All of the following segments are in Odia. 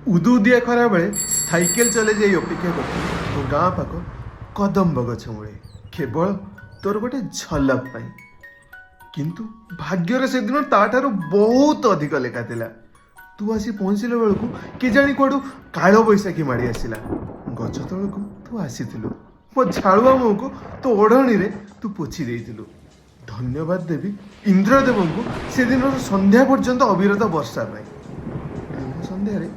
ଉଦୁଉଦିଆ ଖରାବେଳେ ସାଇକେଲ ଚଲେଇ ଯାଇ ଅପେକ୍ଷା କରିଥିଲି ତୋ ଗାଁ ପାଖ କଦମ୍ବ ଗଛ ମୂଳେ, କେବଳ ତୋର ଗୋଟେ ଝଲକ ପାଇଁ। କିନ୍ତୁ ଭାଗ୍ୟରେ ସେଦିନ ତାଠାରୁ ବହୁତ ଅଧିକ ଲେଖା ଥିଲା। ତୁ ଆସି ପହଞ୍ଚିଲା ବେଳକୁ କେଜାଣି କୁଆଡ଼ୁ କାଳବୈଶାଖୀ ମାଡ଼ି ଆସିଲା। ଗଛ ତଳକୁ ତୁ ଆସିଥିଲୁ, ମୋ ଝାଳୁଆ ମୁହଁକୁ ତୋ ଓଢ଼ଣୀରେ ତୁ ପୋଛି ଦେଇଥିଲୁ। ଧନ୍ୟବାଦ ଦେବି ଇନ୍ଦ୍ରଦେବଙ୍କୁ ସେଦିନର ସନ୍ଧ୍ୟା ପର୍ଯ୍ୟନ୍ତ ଅବିରତ ବର୍ଷା ପାଇଁ। ଦିନ ସନ୍ଧ୍ୟାରେ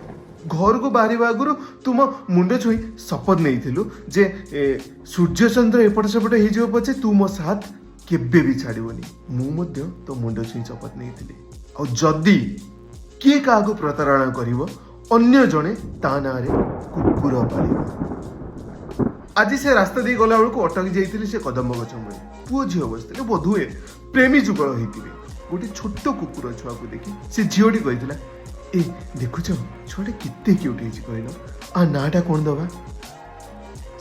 ଘରକୁ ବାହାରିବା ଆଗରୁ ତୁ ମୋ ମୁଣ୍ଡ ଛୁଇଁ ଶପଥ ନେଇଥିଲୁ ଯେ ସୂର୍ଯ୍ୟଚନ୍ଦ୍ର ଏପଟ ସେପଟ ହେଇଯିବ ପଛେ, ତୁ ମୋ ସାଥ କେବେ ବି ଛାଡ଼ିବୁନି। ମୁଁ ମଧ୍ୟ ତୋ ମୁଣ୍ଡ ଛୁଇଁ ଶପଥ ନେଇଥିଲି। ଆଉ ଯଦି କିଏ କାହାକୁ ପ୍ରତାରଣା କରିବ, ଅନ୍ୟ ଜଣେ ତା ନାଁରେ କୁକୁର ପାଳିବ। ଆଜି ସେ ରାସ୍ତା ଦେଇ ଗଲାବେଳକୁ ଅଟକି ଯାଇଥିଲି ସେ କଦମ୍ବ ଗଛ ମୂଳେ। ପୁଅ ଝିଅ ବସିଥିଲେ, ବୋଧହୁଏ ପ୍ରେମୀ ଯୁଗଳ ହେଇଥିବେ। ଗୋଟେ ଛୋଟ କୁକୁର ଛୁଆକୁ ଦେଖି ସେ ଝିଅଟି କହିଥିଲା, "ଏ ଦେଖୁଛ, ଛୁଆଟା କେତେ କ୍ୟୁଟ୍ ହେଇଛି କହିଲ, ଆ ନାଁଟା କ'ଣ ଦବା?"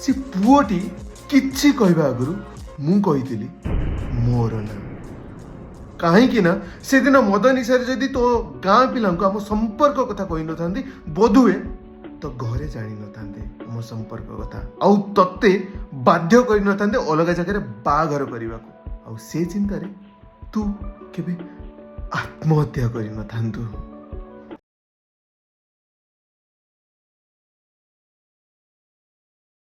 ସେ ପୁଅଟି କିଛି କହିବା ଆଗରୁ ମୁଁ କହିଥିଲି ମୋର ନାଁ। କାହିଁକି ନା ସେଦିନ ମଦ ନିଶାରେ ଯଦି ତୋ ଗାଁ ପିଲାଙ୍କୁ ଆମ ସମ୍ପର୍କ କଥା କହିନଥାନ୍ତି, ବୋଧହୁଏ ତୋ ଘରେ ଜାଣିନଥାନ୍ତେ ଆମ ସମ୍ପର୍କ କଥା ଆଉ ତତେ ବାଧ୍ୟ କରିନଥାନ୍ତେ ଅଲଗା ଜାଗାରେ ବାହାଘର କରିବାକୁ। ଆଉ ସେ ଚିନ୍ତାରେ ତୁ କେବେ ଆତ୍ମହତ୍ୟା କରିନଥାନ୍ତୁ।